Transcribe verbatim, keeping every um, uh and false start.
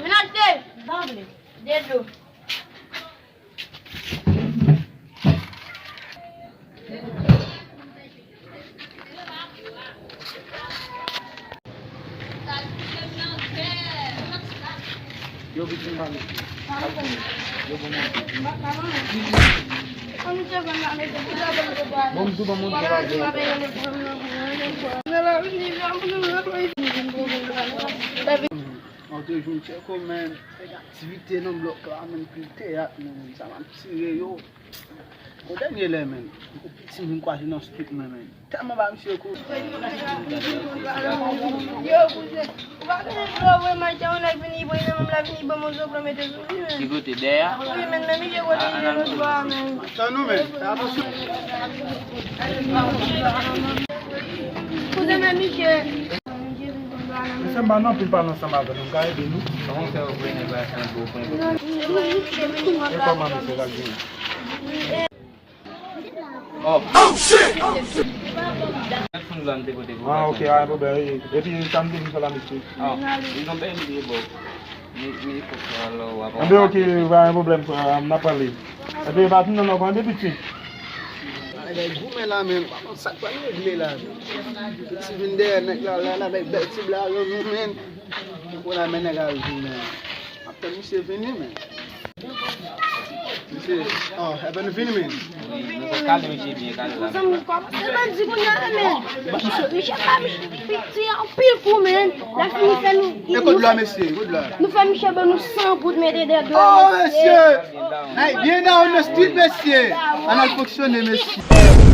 Vin achte. Sa w vle? De dlo. Yo, pitit m pa met. Yo, bon, bon. Bon, m tou ban moun travay. Mwen te jwenn tchèko, men, nèg aktivite nan blòk la, men, pil teyat, men, sa m ap tire yo. Bon, dènye lè, men, yon piti m vin kwaze nan street mwen, men. Tèlman ba misye kou. Yo, kouzen, ou pa konnen vlog wè Mike yon nèg vini, bon, li menm la vini ban mwen zo plan mete sou li, men. Ki kote, dèyè? Wi, men, men misye kote li lòt bò a, men. Tann nou, men. Fè atansyon. Kouzen, men misye. Mesye, m pa nan anpil pale ansanm avè nou, m ka ede nou? Kòman w fè ou pran nèg la, fè yon gwo pran? E kòman mesye la gen? Oh. Telefòn la m te pote pou ou. Ah, ok, pa gen pwoblèm. Epi sa m te vin fè la, mesye? Ah, li gon bèl ide, bro. Li, li fòk alò w ap... Enben, ok, pa gen pwoblèm, frè, n ap pale. Epi pa tounen non, pran de piti. Ay, goumen la, men, pa konn sa k pral regle la. Piti vin dèyè nèg la, la, la, avèk bèl ti blayon nou, men. Ou la, men nèg la vin, men. Ap tann misye vini, men. Misye, oh, epi nou vini, men. Wi, nou kale, misye byen kale la. Zanmi, kòman se bandi kounye a, men? Misye, misye pa, misye, misye anpil kou, men. Lè fini fè nou... E kot dlo a, mesye? Kot dlo a? Nou fè misye ban nou san goud, mete de dlo a, oh, mesye. Mesye! Nèg byen down nan street, mesye. Ann al fonksyone, mesye.